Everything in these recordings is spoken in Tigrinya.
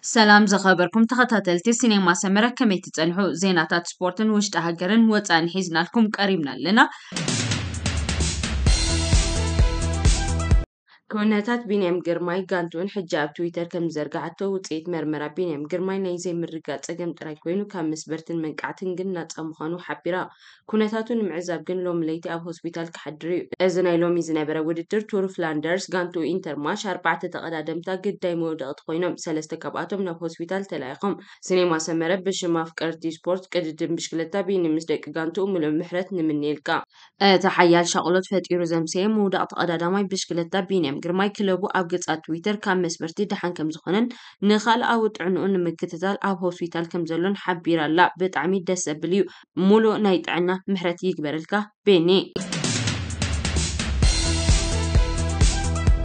ሰላም ዝኸበርኩም ተኸታተልቲ ሲኔማ ሰመረ፣ ከመይ ትጸንሑ? ዜናታት ስፖርትን ውሽጢ ሃገርን ወጻእን ሒዝናልኩም ቀሪብና ኣለና። ኩነታት ቢንያም ግርማይ ጋንትኡን ሕጂ ኣብ ትዊተር ከም ዝዘርግሓቶ ውጽኢት መርመራ ቢንያም ግርማይ ናይ ዘይምርግጋእ ጸገም ጥራይ ኮይኑ ካብ መስበርትን መንቃዕትን ግን ናጻ ምዃኑ ሓቢራ። ኩነታቱ ንምዕዛብ ግን ሎሚ ለይቲ ኣብ ሆስፒታል ክሓድር እዩ። እዚ ናይ ሎሚ ዝነበረ ውድድር ቱር ፍላንደርስ ጋንትኡ ኢንተርማሽ ኣርባዕተ ተቐዳደምታ ግዳይ መወዳእቲ ኮይኖም ሰለስተ ካብኣቶም ናብ ሆስፒታል ተላኢኾም። ሲኔማ ሰመረ ብሽም ኣፍቀርቲ ስፖርት ቅድድም ብሽክለታ ቢኒ ምስ ደቂ ጋንትኡ ምሉእ ምሕረት ንምንየልካ። እቲ ሓያል ሻቕሎት ፈጢሩ ዘምሰየ ምውዳቕ ተቐዳዳማይ ብሽክለታ ቢንያም ግርማይ ክለቡ ኣብ ገጻት ትዊተር ካብ መስበርቲ ደሓን ከም ዝኾነን ንኻልኣዊ ጥዕንኡ ንምክትታል ኣብ ሆስፒታል ከም ዘሎን ሓቢራ ኣላ። ብጣዕሚ ደስ ዘብል እዩ። ሙሉእ ናይ ጥዕና ምሕረት ይግበረልካ ቤኒ።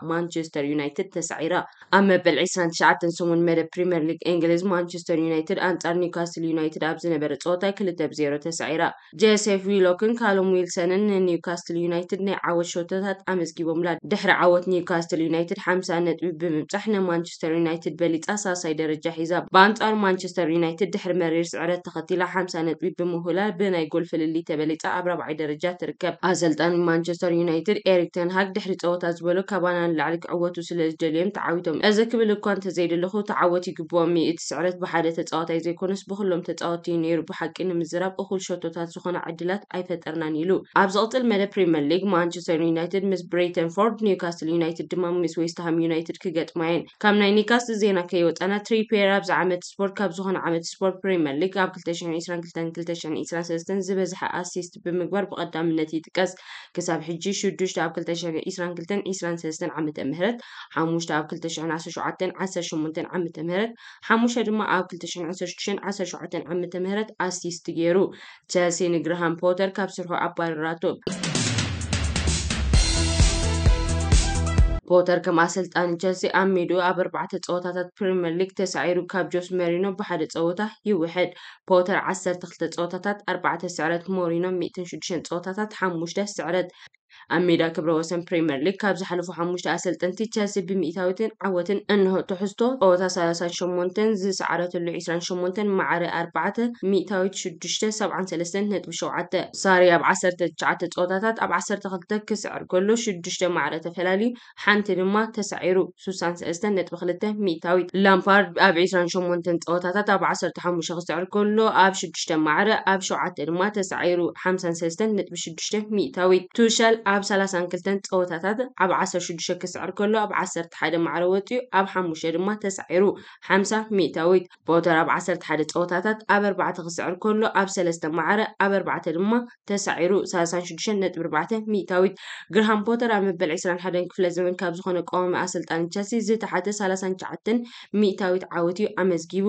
ማንቸስተር ዩናይትድ ተሳዒራ። ኣብ መበል ዕስራን ትሽዓተን ሰሙን መደብ ፕሪምየር ሊግ እንግሊዝ ማንቸስተር ዩናይትድ ኣንጻር ኒውካስትል ዩናይትድ ኣብ ዝነበረ ጸወታ ክልተ ብዜሮ ተሳዒራ። ጄሴፍ ዊሎክን ካሉም ዊልሰንን ንኒውካስትል ዩናይትድ ናይ ዓወት ሸቶታት ኣመዝጊቦምላ። ድሕሪ ዓወት ኒውካስትል ዩናይትድ ሓምሳ ነጥቢ ብምብጻሕ ንማንቸስተር ዩናይትድ በሊጻ ሳሳይ ደረጃ ሒዛ። ብኣንጻሩ ማንቸስተር ዩናይትድ ድሕሪ መሪር ስዕረት ተኸቲላ ሓምሳ ነጥቢ ብምህውላል ብናይ ጎል ፍልልይ ተበሊጻ ኣብ ራብዓይ ደረጃ ትርከብ። ኣሰልጣኒ ማንቸስተር ዩናይትድ ኤሪክ ተን ሃግ ድሕሪ ጸወታ ዝበሎ ካባና ንላዕሊ ክዕወቱ ስለ ዝደልዮም ተዓዊቶም። እዚ ክብል እኳ እንተዘይደለኹ ተዓወት ይግብኦም እዩ። እቲ ስዕረት ብሓደ ተጻዋታይ ዘይኮነስ ብኹሎም ተጻወትቲ እዩ ነይሩ። ብሓቂ ንምዝራብ እኹል ሸቶታት ዝኾና ዕድላት ኣይፈጠርናን ኢሉ። ኣብ ዝቕጽል መደብ ፕሪምየር ሊግ ማንቸስተር ዩናይትድ ምስ ብሬተንፎርድ፣ ኒውካስትል ዩናይትድ ድማ ምስ ዌስትሃም ዩናይትድ ክገጥማ እየን። ካብ ናይ ኒውካስትል ዜና ከይወጻና ትሪፒየር ኣብዚ ዓመት ስፖርት ካብ ዝኾነ ዓመት ስፖርት ፕሪምየር ሊግ ኣብ ክልተ ሽሕን ዕስራን ክልተን ክልተ ሽሕን ዕስራን ሰለስተን ዝበዝሐ ኣሲስት ብምግባር ብቐዳምነት ይጥቀስ። ክሳብ ሕጂ ሽዱሽተ ኣብ ክልተ ሽሕን ዕስራን ክልተን ዕስራን ሰለስተን ዓመተ ምህረት፣ ሓሙሽተ ኣብ ክልተ ሽሕን ዓሰርተ ሸውዓተን ዓሰርተ ሸሞንተን ዓመተ ምህረት፣ ሓሙሽተ ድማ ኣብ ክልተ ሽሕን ዓሰርተ ሽዱሽተን ዓሰርተ ሸውዓተን ዓመተ ምህረት ኣሲስት ገይሩ። ቸልሲ ንግርሃም ፖተር ካብ ስርሑ ኣባረራቶ። ፖተር ከም ኣሰልጣኒ ቸልሲ ኣብ ሜድኡ ኣብ ኣርባዕተ ጸወታታት ፕሪምየር ሊግ ተሳዒሩ፣ ካብ ጆስ መሪኖ ብሓደ ጸወታ ይውሕድ። ፖተር ዓሰርተ ክልተ ጸወታታት፣ ኣርባዕተ ስዕረት፣ ሞሪኖ ሚእትን ሽዱሽተን ጸወታታት፣ ሓሙሽተ ስዕረት። ኣብ ሜዳ ክብረ ወሰን ፕሪምየር ሊግ ካብ ዝሓለፉ ሓሙሽተ ኣሰልጠንቲ ቸልሲ ብሚእታዊትን ዓወትን እንሆ ትሕዝቶ ጸወታ ሰላሳን ሸሞንተን ዝሰዓረትሉ ዕስራን ሸሞንተን ማዕረ ኣርባዕተ ሚእታዊት ሽዱሽተ ሰብዓን ሰለስተን ነጥቢ ሸውዓተ። ሳሪ ኣብ ዓሰርተ ትሽዓተ ጸወታታት ኣብ ዓሰርተ ክልተ ክስዕር ከሎ ሽዱሽተ ማዕረ ተፈላልዩ ሓንቲ ድማ ተሳዒሩ ሱሳን ሰለስተን ነጥቢ ክልተ ሚእታዊት። ላምፓርድ ኣብ ዕስራን ሸሞንተን ጸወታታት ኣብ ዓሰርተ ሓሙሽተ ክስዕር ከሎ ኣብ ሽዱሽተ ማዕረ ኣብ ሸውዓተ ድማ ተሳዒሩ ሓምሳን ሰለስተን ነጥቢ ሽዱሽተ ሚእታዊት። ቱሸል ኣብ ሰላሳን ክልተን ጸወታታት ኣብ ዓሰርተ ሽዱሽተ ክስዕር ከሎ ኣብ ዓሰርተ ሓደ ማዕረ ወጺኡ ኣብ ሓሙሽተ ድማ ተሳዒሩ ሓምሳ ሚእታዊት። ፖተር ኣብ ዓሰርተ ሓደ ጸወታታት ኣብ ኣርባዕተ ክስዕር ከሎ ኣብ ሰለስተ ማዕረ ኣብ ኣርባዕተ ድማ ተሳዒሩ ሰላሳን ሽዱሽተን ነጥቢ ኣርባዕተ ሚእታዊት። ግርሃም ፖተር ኣብ መበል ዕስራን ሓደን ክፍለ ዘመን ካብ ዝኾነ ቀዋሚ ኣሰልጣኒ ቸልሲ ዝተሓተ ሰላሳን ትሽዓተን ሚእታዊት ዓወት እዩ ኣመዝጊቡ።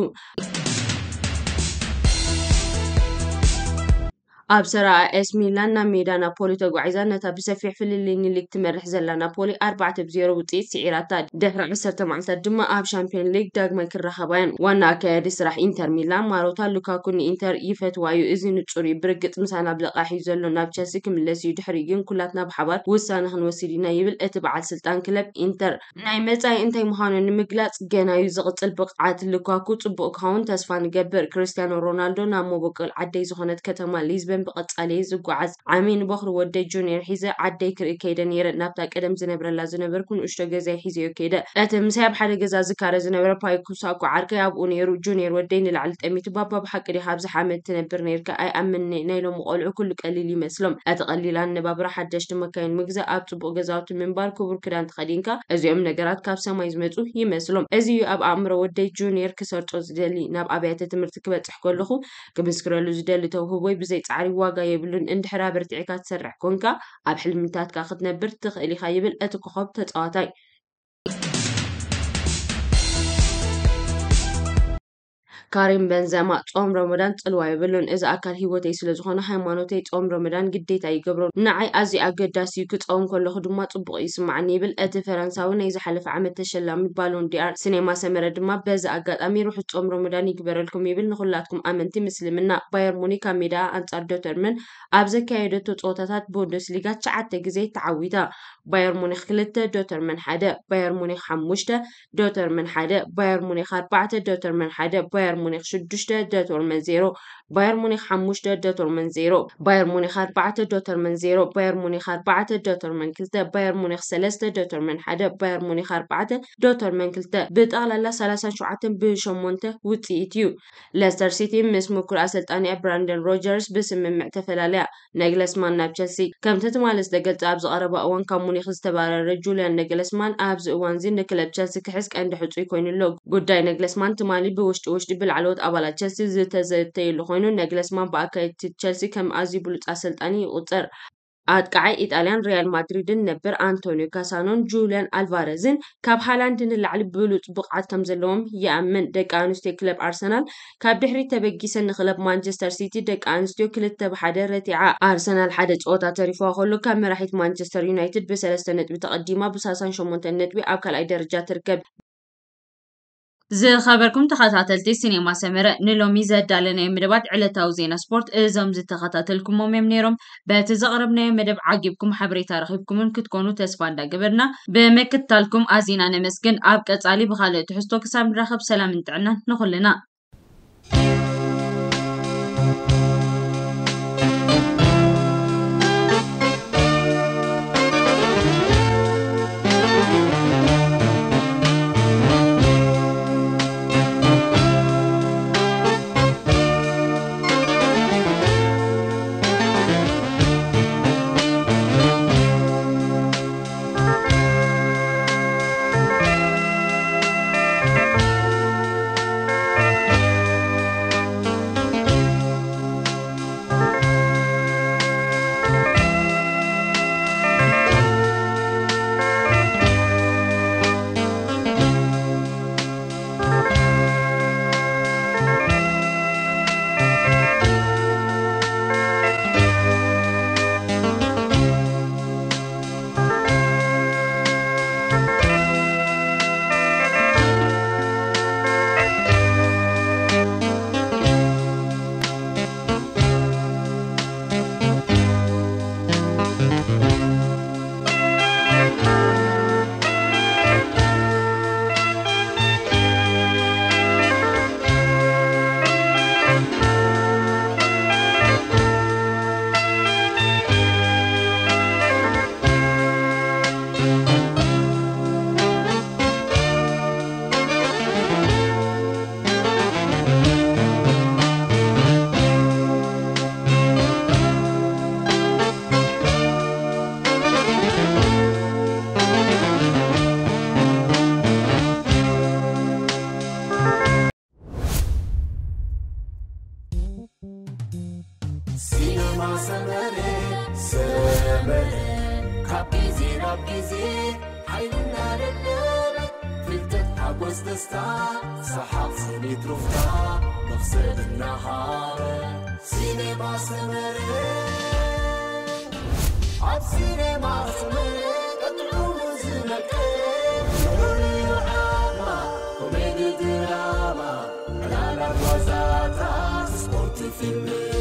ኣብ ሰራ ኤስ ሚላን ናብ ሜዳ ናፖሊ ተጓዒዛ ነታ ብሰፊሕ ፍልልይ ንሊግ ትመርሕ ዘላ ናፖሊ ኣርባዕተ ብዜሮ ውጽኢት ስዒራታ። ድሕሪ ዓሰርተ መዓልታት ድማ ኣብ ሻምፒዮን ሊግ ዳግማይ ክራኸባ እየን። ዋና ኣካያዲ ስራሕ ኢንተር ሚላን ማሮታ ሉካኩ ንኢንተር ይፈትዋ እዩ። እዚ ንጹር እዩ። ብርግጽ ምሳና ኣብ ልቓሕ እዩ ዘሎ። ናብ ቸልሲ ክምለስ እዩ። ድሕሪኡ ግን ኩላትና ብሓባር ውሳነ ክንወስድ ኢና ይብል እቲ በዓል ስልጣን ክለብ ኢንተር። ናይ መጻኢ እንታይ ምዃኑ ንምግላጽ ገና እዩ። ዝቕጽል ብቕዓት ሉካኩ ጽቡቕ ክኸውን ተስፋ ንገብር። ክርስቲያኖ ሮናልዶ ናብ መበቆል ዓደይ ዝኾነት ከተማ ሊዝበን ብቐጻሊ እየ ዝጓዓዝ። ዓሚ ንበኹሪ ወደይ ጁንየር ሒዘ ዓደይ ክርኢ ከይደ ነይረ። ናብታ ቀደም ዝነብረላ ዝነበርኩ ንእሽቶ ገዛይ ሒዘዮ ከይደ። እቲ ምሳይ ኣብ ሓደ ገዛ ዝካረ ዝነበረ ፓይኩ ሳኮ ዓርከይ ኣብኡ ነይሩ። ጁንየር ወደይ ንላዕሊ ጠሚቱ፣ "ባባ፣ ብሓቂ ዲኻ ኣብዚ ሓመድ ትነብር ነይርካ? ኣይኣምንን'የ። ናይ ሎሚ ቆልዑ ኩሉ ቀሊል ይመስሎም። እቲ ቀሊል ኣነባብራ፣ ሓደሽቲ መካይን ምግዛእ፣ ኣብ ጽቡቕ ገዛውቲ ምንባር፣ ክቡር ክዳን ተኸዲንካ፣ እዚኦም ነገራት ካብ ሰማይ ዝመጹ ይመስሎም። እዚ እዩ ኣብ ኣእምሮ ወደይ ጁንየር ክሰርጾ ዝደሊ። ናብ ኣብያተ ትምህርቲ ክበጽሕ ከለኹ ክምስክረሉ ዝደሊ ተውህቦይ ብዘይ ጻዕሪ ዋጋ የብሉን። እንድሕር ኣበርቲዕካ ትሰርሕ ኮንካ፣ ኣብ ሕልምታትካ ክትነብር ትኽእል ኢኻ" ይብል እቲ ኮኾብ ተጻዋታይ። ካሪም በንዘማ፣ "ጾም ረመዳን ጽልዋ የብሉን። እዚ ኣካል ህይወተይ ስለ ዝኾነ፣ ሃይማኖተይ ጾም ረመዳን ግዴታ ይገብሮ። ንዓይ ኣዝዩ ኣገዳሲ እዩ። ክጸውም ከለኹ ድማ ጽቡቕ ይስምዓኒ" ይብል እቲ ፈረንሳዊ፣ ናይ ዝሓለፈ ዓመት ተሸላሚ ባሎን ዲኣር። ሲኔማ ሰመረ ድማ በዚ ኣጋጣሚ፣ "ርሑስ ጾም ረመዳን ይግበረልኩም" ይብል ንኹላትኩም ኣመንቲ ምስልምና። ባየር ሙኒክ ኣብ ሜዳ ኣንጻር ዶተርመን ኣብ ዘካየደቶ ጸወታታት ቡንደስሊጋ ትሽዓተ ግዜ ተዓዊታ። ባየር ሙኒክ ክልተ፣ ዶተርመን ሓደ። ባየር ሙኒክ ሓሙሽተ፣ ዶተርመን ሓደ። ባየር ሙኒክ ኣርባዕተ፣ ዶተርመን ሓደ። ባየር ሙኒክ ሽዱሽተ፣ ዶተርመን ዜሮ። ባየር ሙኒክ ሓሙሽተ፣ ዶተርመን ዜሮ። ባየር ሙኒክ ኣርባዕተ፣ ዶተርመን ዜሮ። ባየር ሙኒክ ኣርባዕተ፣ ዶተርመን ክልተ። ባየር ሙኒክ ሰለስተ፣ ዶተርመን ሓደ። ባየር ሙኒክ ኣርባዕተ፣ ዶተርመን ክልተ። ብጠቕላላ ሰላሳን ሸውዓተን ብሸሞንተ ውጽኢት እዩ። ሌስተር ሲቲ ምስ ምኩር ኣሰልጣኒኣ ብራንደን ሮጀርስ ብስምምዕ ተፈላለያ። ነግለስማን ናብ ቸልሲ። ከምቲ ትማሊ ዝተገልጸ፣ ኣብዚ ቀረባ እዋን ካብ ሙኒክ ዝተባረረ ጁልያን ነግለስማን ኣብዚ እዋንዚ ንክለብ ቸልሲ ክሕዝ ቀንዲ ሕጹይ ኮይኑ ኣሎ። ጉዳይ ነግለስማን ትማሊ ብውሽጢ ውሽጢ ብላዕለዎት ኣባላት ቸልሲ ዝተዘተየሉ ኮይኑ፣ ነግለስማን ብኣካየድቲ ቸልሲ ከም ኣዝዩ ብሉጽ ኣሰልጣኒ ይቑጸር። ኣጥቃዓይ ኢጣልያን ሪያል ማድሪድን ነበር ኣንቶኒዮ ካሳኖን ጁልያን ኣልቫረዝን ካብ ሃላንድ ንላዕሊ ብሉጽ ብቕዓት ከም ዘለዎም ይኣምን። ደቂ ኣንስትዮ ክለብ ኣርሰናል ካብ ድሕሪት ተበጊሰን ንክለብ ማንቸስተር ሲቲ ደቂ ኣንስትዮ ክልተ ብ ሓደ ረቲዓ። ኣርሰናል ሓደ ጸወታ ተሪፍዋ ከሎ ካብ መራሒት ማንቸስተር ዩናይትድ ብሰለስተ ነጥቢ ተቐዲማ ብሰላሳን ሸሞንተን ነጥቢ ኣብ ካልኣይ ደረጃ ትርከብ። ዝኸበርኩም ተኸታተልቲ ሲኔማ ሰመረ፣ ንሎሚ ዘዳለናዮ መደባት ዕለታዊ ዜና ስፖርት እዞም ዝተኸታተልኩሞም እዮም ነይሮም። በቲ ዘቕረብናዮ መደብ ዓጊብኩም ሓበሬታ ረኺብኩምን ክትኮኑ ተስፋ እንዳገበርና፣ ብምክትታልኩም ኣዚና ነመስግን። ኣብ ቀጻሊ ብኻልእ ትሕዝቶ ክሳብ ንራኸብ ሰላምን ጥዕናን ንኹልና። ሲነማ ሰመረ፣ ሰመረ፣ ካብ ግዜ ናብ ግዜ ሓይልና ደለበ፣ ፍልጠት፣ ሓጎስ፣ ደስታ፣ ሰሓቕ፣ ስኒት፣ ሩፍታ፣ መኽሰብ እናሃበ። ሲነማ ሰመረ፣ ኣብ ሲነማ ሰመረ፣ ቀጥዑ ዝነቀ፣ ፍሉይ ዓማ፣ ኮሜዲ፣ ድራማ፣ ዕላላት፣ ዋዛታት፣ ስፖርት፣ ፊልም፣